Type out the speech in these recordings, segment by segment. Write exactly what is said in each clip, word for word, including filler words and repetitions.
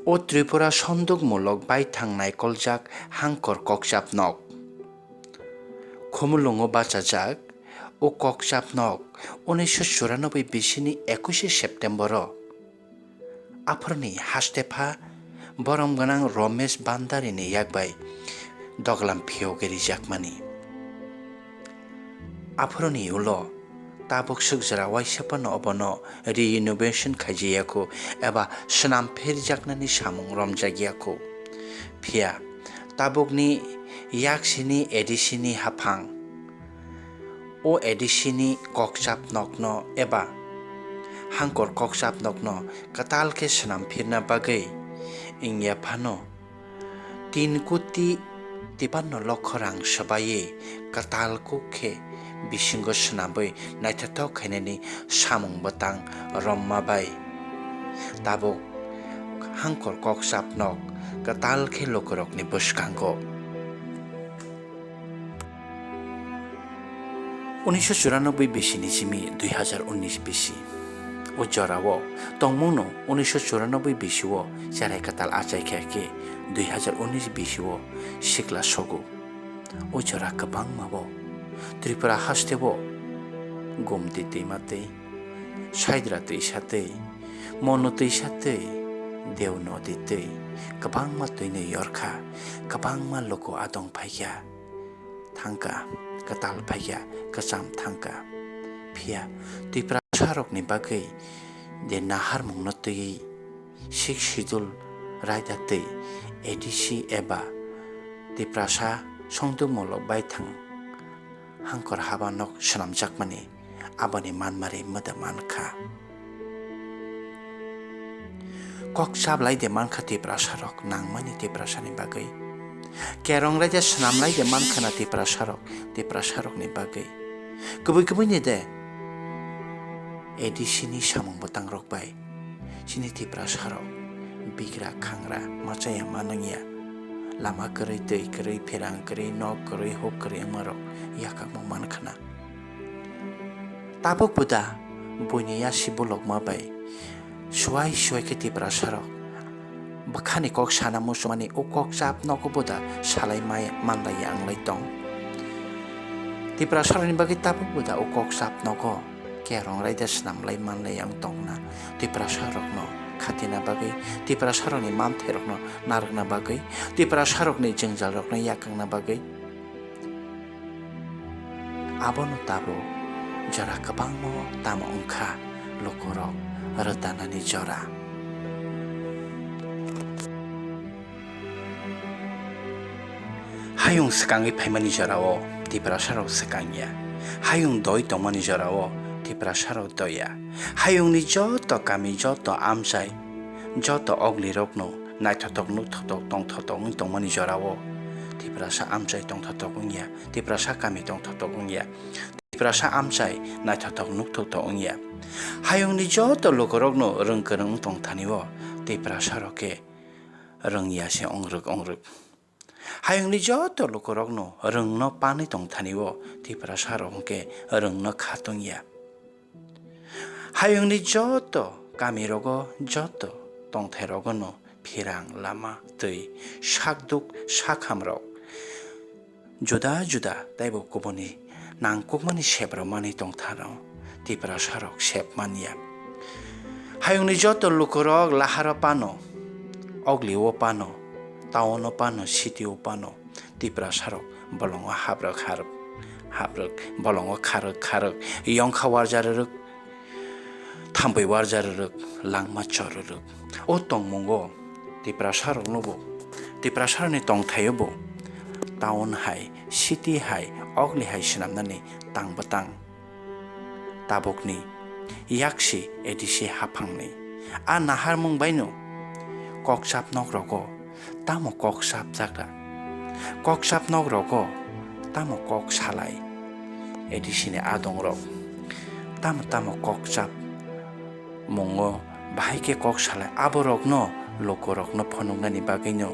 O Tripura Sondukmulok Baithang naikoljak Hangkor Kokchap Nok. Khumulwngo bachajak o Kokchap Nok unisho churanobboi bisini ekuishe September-o aphuruni hastepha borom gwnang Romesh Bhandarini yakbai doglam phiyogwi rijakmani. Aphuruni ulo tabuk swk jora waisa phano obono renovation khaijaya kho eba swnam phirjaknani samung romjakya kho. Phiya tabukni yaksini A D C ni haphang o A D C ni kokchap nokno eba hangkor kokchap nokno kwtal khe swnam phirna bagwi wngya phano tin koti tipanno lokho rang swbaiwi kwtal kuk khe bisingo swnamwi naithothok khainani samung bwtang romma bai tabuk hangkor kokchap nok kwtal khe lukurokni bwskango. Unisho churanobboi bisini simi dui hazar unis bisi. O jorao tongmungno unisho churanobboi bisio cherai kwtal achai kha khe dui hazar unis bisio sikla sogo. O jora kwbangma bo Tripura hasteo Gomti twima twi, Saidra twisa twi, Monu twisa twi, Deu nodi twi kwbangma twino yorkha, kwbangma luku adong phaikha. Thangkha, kwtal phaikha, kwcham thangkha. Phiya Tiprasarokni bagwi de naharmungno twiwi Sixth Schedule raida twi A D C eba Tiprasa songdukmulok baithang hangkor haba nok swnamjakmani aboni manmari mwda mankha. Kok chablai de mankha Tiprasarok nangmani Tiprasani bagwi. Kerong raida swnamlai de mankha na Tiprasarok, Tiprasarokni bagwi. Kubui kubui ni de A D C ni samung bwtang rok bai. Chini Tiprasarok bigra khangra machaya manwngya. Lama kwrwi, twi kwrwi, pherang kwrwi, nok kwrwi, huk kwrwi wngmarok yakangma mankhana. Tabuk bo da buini yasi bolokma bai suai suai khe Tiprasarok bwkhani kok sana muchungmani o kok chap nogo bo da salai mai manlai ya wnglai tong. Tiprasarokni bagwi tabuk bo da o kok chap nogo kerong raida swnamlai manlai ya wng tongna. Tiprasarokno khatina bagwi, Tiprasarokni mamthairokno narwkna bagwi, Tiprasarokni jwngjalrokno yakangna bagwi. Abono tabuk jora kwbangma tamo wngkha lukurok rwtanani jora. Hayung swkangwi phaimani jorao Tiprasarok swkangya. Hayung doi tongmani jorao Tiprasarok doiya. Hayungni joto kami, joto amchai, joto oglirokno naithothok, nukthothok, tongthothok wngwi tongmani jorao Tiprasa amchai tongthothok wngya, Tiprasa kami tongthothok wngya, Tiprasa amchai naithothok, nukthothok wngya. Hayungni joto lukurokno rwng kwrwng wng tong thani-o Tiprasarok khe rwngya se ongrwk ongrwk. Hayungni joto lukurokno rwngno panwi tong thani-o Tiprasarok hwnkhe rwngno kha tongya. Hayungni joto kamirogo, joto tongthairogono phirang, lama, twi, sakduk, sakhamrok, juda juda teibo kubuni nangkukmani seprok manwi tongthano Tiprasarok sep manya. Hayungni joto lukurok laharo pano, oglio pano, town-o pano, city-o pano, Tiprasarok bolongo habrwk harwk, habrwk, bolongo kharwk kharwk, yongkha warjarwrwk, thambwi warjarwrwk, langma chorwrwk. O tongmungo Tiprasaroknobo, Tiprasarokni tongthaiobo town hai, city hai, ogli hai swnamnani tang bwtang. Tabukni yaksi A D C haphangni a naharmung baino kokchap nok rogo tamo kok chapjak da? Kokchap nok rogo tamo kok salai? A D C ni adong rok tamo tamo kokchap mungo bahai khe kok salai? Aborokno lukurokno phunuknani bagwino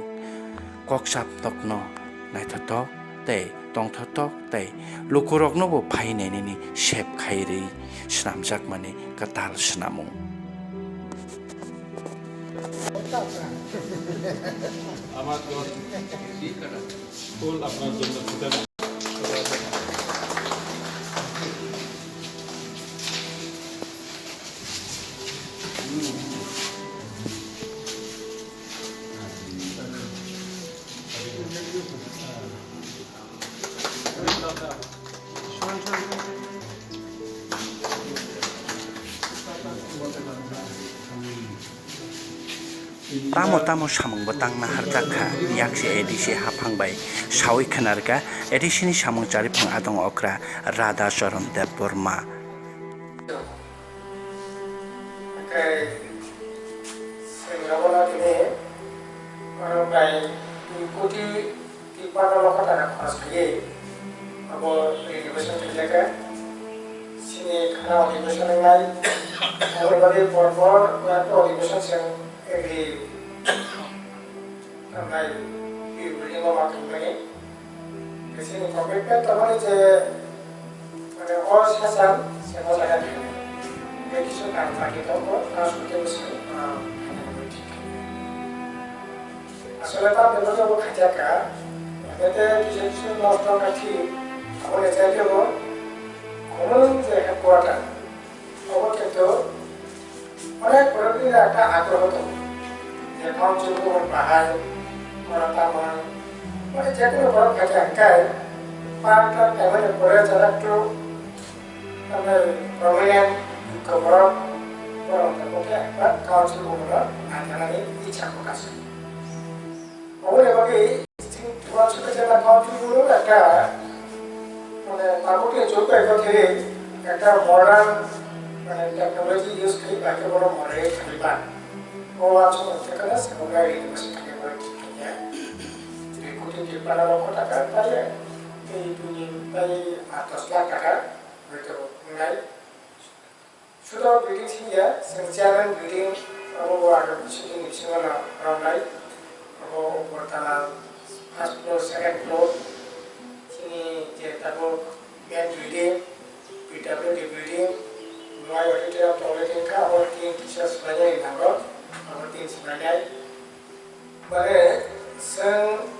kokchap nokno naithothok tei tongthothok tei lukuroknobo phainainini sep khairwi swnamjakmani kwtal swnamung. আমার দোস্ত ফুল আপনার জন্য ফুটে। Tamo tamo samungbo tang naharjak kha, yakse A D C haphang bai sawi khwnarkha, A D C ni samung chariphang adong okra Radha Charan Debbarma. Hwnkhe chwng abono tini oro bai dui koti tipano lokho taka khorok khlaiwi abo renovation khaijak kha. Chini khana adhibeshon wngnai, aboni bagwi por por kuyakta adhibeshon chwng agree wngnai, building o ma tongmani. Chini commitment tongmani je, mane, o session se o jaga thangwi tei kisu kaam baki tongo, ta sotwi bwswk, ah, asole ta bebak bo khaijak kha, hwnkhe tei kisa kisu nosto wngkha thik, aboni chaikhe bo common je headquarter, obo kintu onek borokni ekta agroho tongo, je council buphang bahai, oro tamo, mane jekunu borok khaikha hwnkhe, part time khaimani pore jara ektu, tamni prominent borok, borok hwnkhe bo khe ekbar council buphangno naikharnani ichha kok aswk. Oboni bagwi chwng Tuansukhe jeba country o ekta, mane, tabukni jug bai kwthwi ekta modern, mane, technology use khlai bai khe bono modern khlai ba. O uansukmung khe kheno Sengkokbai university ni borok thik khaikha. Dui koti tipano lokho taka pai, tei buini pai aat dos lakh taka hoi to wngnai. Sudo building sing ya, chwng chairman building, abo bo agam shooting ni bisingo no romnai. Abo upor tala first floor, second floor, chini je tabuk main building, P W D building, Nwai auditorium toilet wngkha, abo tin kisa swlainai nango, abo tin swlainai. Mane, chwng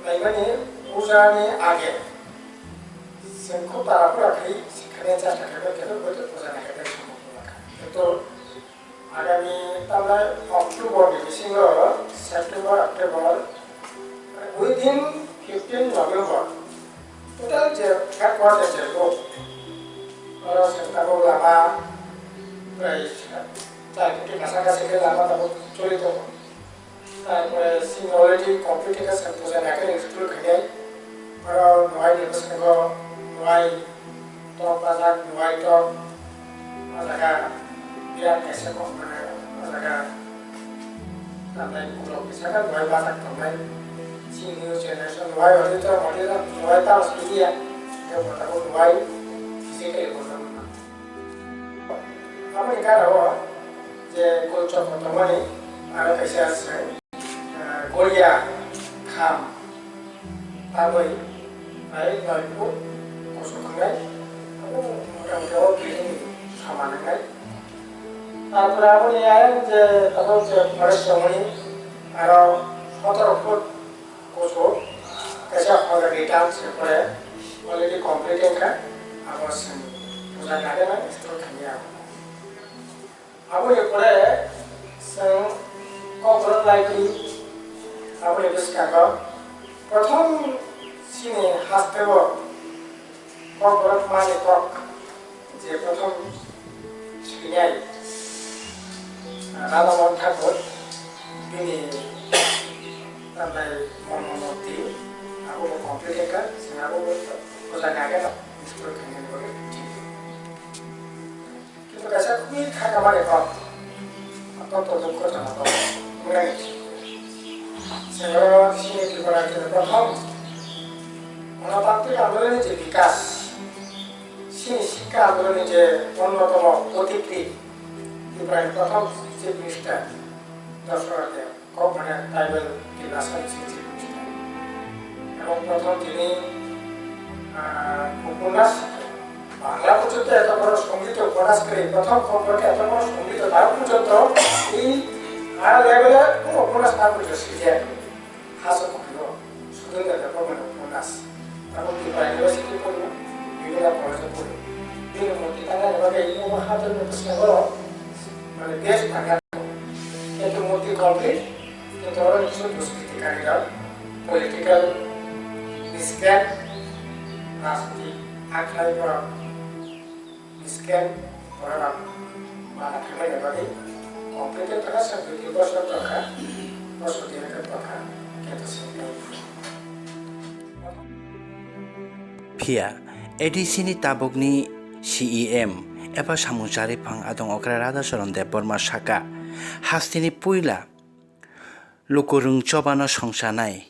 naimani puja ni age chwng khub tara pura khai sikhani chesta khaimani khe bo puja naikhe tei samung pura kha. Kintu agami tamnai October ni bisingo September, October, within fifteen November, total je headquarter je rok, oro chwng tabuk lama, prai char koti kasa kasa khe lama tabuk choli tongo. Tarpore chini already complete khe se puja naikhe school khainai. Oro Nwai ni bwskango Nwai tok bajak, Nwai tok o jaga birat kaisa kok mane o jaga tamnai ukulok kisa khe Nwai bajak tongnai. Chini new generation Nwai hori to hori to Nwai tamo siliya. Khe bo tabuk Nwai physically bo tabuk. Aboni gana o je kulchok tongmani aro kaisa se, ah, goria kham tabwi bai noi phut kuchuk wngnai. Abo motamoti o building soman wngnai. Tarpore aboni ayang je tabuk je forest tongmani aro sotoro phut Kuchuk kaisa already done se pore already complete wngkha, abo chwng puja naikhe nang store khainai abo. Aboni pore chwng Kokborok library aboni bwskango prothom chini hasteo Kokborok mani kok je prothom swinai Radha Mohan Thakur bini tambai Mormo Murti abo bo complete wngkha, chwng abo bo puja naikhe no store khainani bagwi thik. Kintu kaisa khubui kha kamani kok, atonto dukho jana kok wngnai. Chwng oro chini Tripura rajyoni prothom Ganatantrik Andolonni je bikas, chini Sikka Andolonni je onnotomo pothikri, Tripurani prothom Chief Minister Dasarath Deb. Kok mane tribal Tiprasa ni sing sing. Ebong prothom tini, ah, uponas Bangla porjonto eto boro songito uponas kwrwi, prothom kok boro eto boro songito tabuk porjonto ei higher level e kuno Abo je sijak, haso kokiro, Sudendra Debbarma no ponas. Abo Tripura University pono, Bibila College pono. Bini murti tangna ni bagwi abo hajar ni bwskango, mane best tangna. Kintu murti complete, kintu oro kisu duskiti kanirok, political scam, rajniti aklai borok. Scam borok bana thanglaina bagwi complicated kha, sir, dui tin bosor tongkha, bosor dui hajar tongkha, khe to sir. Phiya A D C ni tabukni C E M eba samung chariphang adong okra Radhacharan Debbarma saka, hasteni puila lukurung chobano songchanai.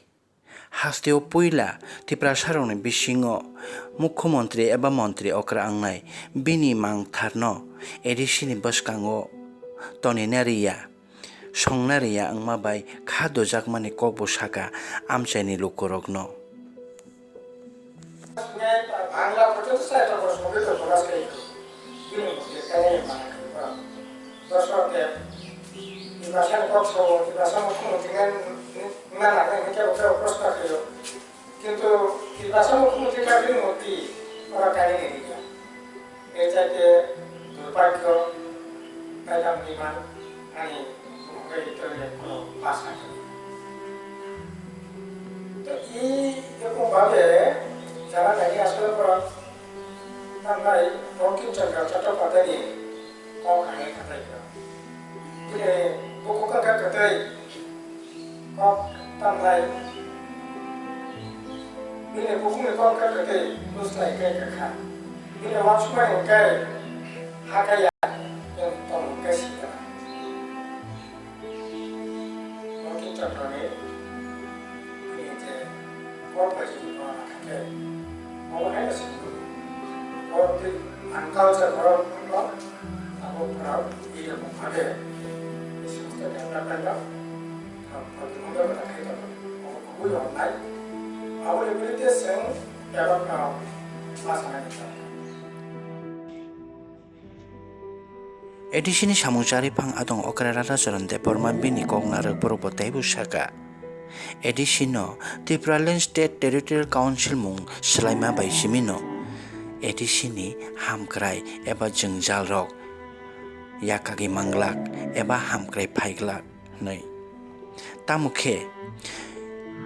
Hasteo puila Tiprasarokni bisingo Mukhyamantri eba Mantri okra wngnai bini mangtharno A D C ni bwskango tonina riya, songna riya wngma bai kha dojakmani kokbo saka amchaini lukurokno. Dosrok de, Tiprasa ni kok sao, Tiprasa mukhyamantri ngan, ngan nang nang kebo kebo proshno khaio. Kintu Tiprasa mukhyamantri kabini murti ora kainwi rikha. E jaite durbhagyo, kaida muni man, ani mukhyamantri kono pass na khaio. To i, ekom babe, jana nani asole pora, Tambai Bankim Chandra Chattopadhyay ni kok hai khatai kha. Bini bukhuk wngkha kwtwi kok tambai. Bini bukhukni kok wngkha kwtwi, bwslai khe kwkha. Bini uansukmani hwnkhe hakha ya, tong hwnkhe sikha. Bankim Chandra ni bini je kok bai je kok hakha khe, obo hai se kok tei ang culture borok no abo phrao ide mung kha khe, ei somosto development no phalto mung khe bo ta khai tongo. Obo kubui hor nai. Aboni biruddhe chwng bebak no ma sanai ni chong. A D C ni samung chariphang adong okra Radhacharan Debbarma bini kok narwk borokbo teibo saka. A D C no Tipraland State Territorial Council mung swlaima bai simino A D C ni hamkrai eba jwngjalrok yakagwi manglak eba hamkrai phaiglak. Hwnwi. Tamo khe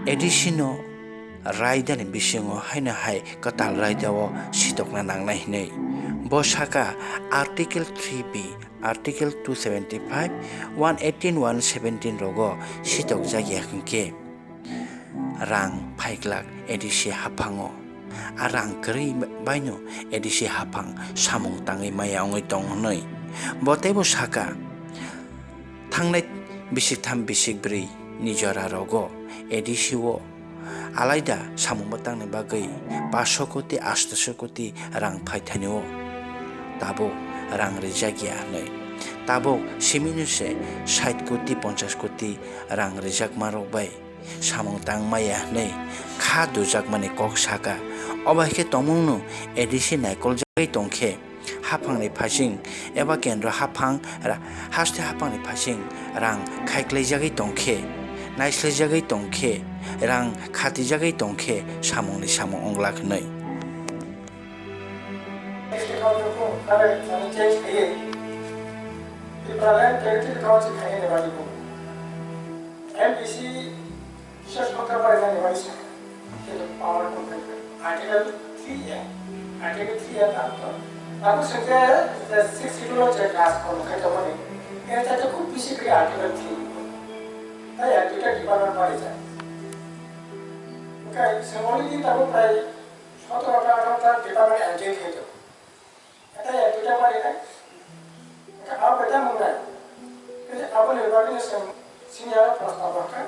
A D C no raidani bisingo haino hai kwtal raidao sitokna nangnai hwnwi. Bo saka Article three B, Article two seventy-five, one eighteen, one seventeen rogo sitokjak ya hwnkhe rang phaiglak A D C haphango. A rang kwrwi baino A D C haphang samung tangwi maya wngwi tong hwnwi. Bo teibo saka, Thangnai bisik tham bisik brwi ni jora rogo A D C o alaida samung bwtangni bagwi paanch koti, aat koti rang phaithani o tabuk rang rijak ya hwnwi. Tabuk simino se sait koti, ponchas koti rang rijakma rok bai samung tang maya hwnwi kha dujakmani kok saka. Obo hai khe tongmungno A D C naikoljagwi tongkhe, haphangni phaising eba kendro haphang ra-, haste haphangni phaising rang khaiklaijagwi tongkhe, naislaijagwi tongkhe, rang khatijagwi tongkhe samungni samung wnglak hwnwi. District Council kung kare sani change khaye. Tipraland Territory Council khaye ni bari kung. M D C Bishesh kotha bai nani bai sa. Khe power company. Article three A. Article three A ta to. Abo sengke je six schedule je class kono khai to mani. E ta to khub bisi kri Article three. Tai ya duita department bai ja. Kai sengoli din tabo prai sotoro ta ta department engage khai to. Eta ya duita pari nai. Ka abo eta mung nai. Kete abo ni bagwi no seng sini aro prosta borka.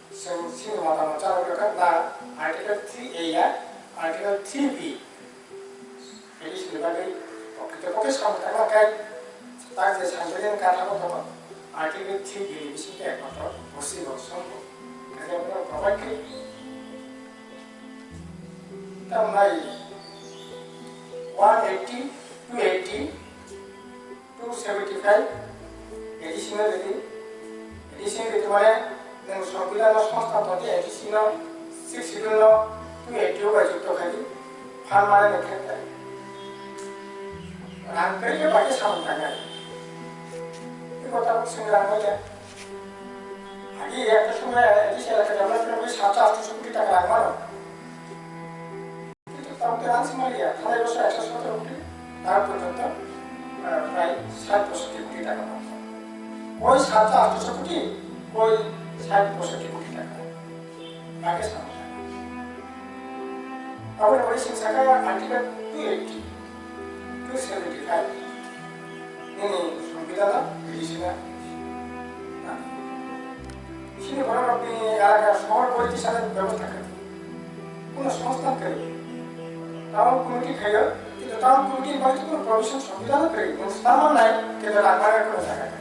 Seng sini mata mo charo borka na Article three A ya, Article three B. Kete sini bagwi okito koke samung tangma kai. Tak je sanjolin kata ko to Article three B ni bising ke ekmatro bosi bo sombo. Kete mo provide kri. Tambai one eighty, two eighty, two seventy-five, additional ridi, additional ridi mane nwng Jila no songstha tongdi A D C no six schedule no two eighty o bai jukto khai di, phan mane no thek thai. Rang kwrwi khe bai khe samung tangnai. Iko tabuk sini rang bai ya. Agi ekta somoy A D C elaka development bai satsho atsho koti taka rang mano. Tabuk rang sima liya, thanai bosor ekso sotoro koti, tar porjonto, ah, prai sait posotti koti taka paikha. Koi satsho atsho koti, koi sait posotti koti taka. Age sama. Aboni bagwi sing saka Article two eighty, two seventy-five. Nini Songbidan no, bini sina. Sini borok rok ni elaka sohor police station bebostha khe. Kuno songsthan khe. Town committee khayo, kintu town committee ni bagwi kuno provision Songbidan no khe. Nung swnam nai, kintu rang mane kuno jaga khe.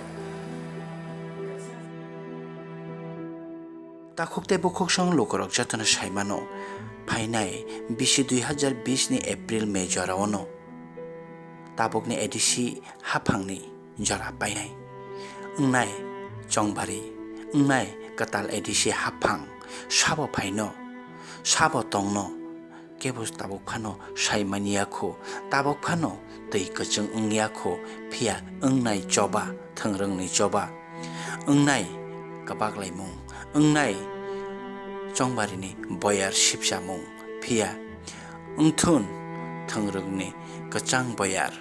Takhuk tei bukhuksong lukurok jotono sai mano, phainai bisi dui hazar bis ni April May jorao no tabukni A D C haphangni jora painai. Wngnai chongbari, wngnai kwtal A D C haphang, sabo phaino, sabo tongno, kebo tabuk phano sai manya kho, tabuk phano twi kwchwng wngya kho, phiya wngnai choba, thwngrwngni choba, wngnai kwbak laimung, wngnai chongbarini boyar sipchamung, phiya wngthun thwngrwngni kwchang boyar.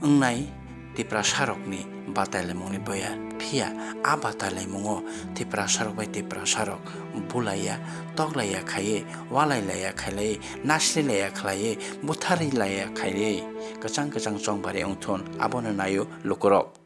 Wngnai Tiprasarokni batailaimungni boya, phiya a batailaimungo Tiprasarok bai Tiprasarok bulaiya, toklaiya khaiwi, walailaiya khailaiwi, nasrilaiya khailaiwi, butharilaiya khailaiwi, kwchang kwchang chongbari wngthun, abono naio lukurok.